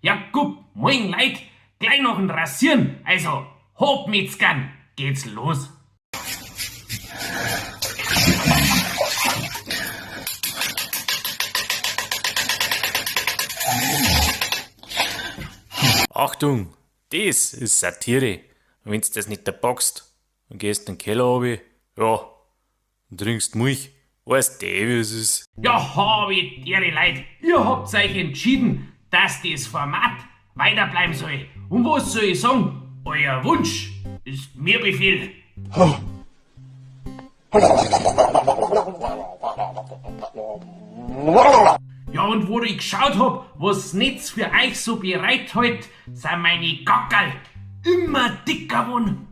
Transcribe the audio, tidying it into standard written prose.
Ja, gut, moin Leid, gleich noch ein Rasieren, also hopp Metzgern, geht's los. Achtung, das ist Satire. Und wenn's das nicht packst, dann gehst in den Keller runter, ja, und trinkst Milch. Weißt du, wie es ist. Ja, hab ich dere Leid, ihr habt euch entschieden, dass das Format weiterbleiben soll. Und was soll ich sagen? Euer Wunsch ist mir Befehl. Ja, und wo ich geschaut hab, was das Netz für euch so bereithält, sind meine Gackerl immer dicker geworden.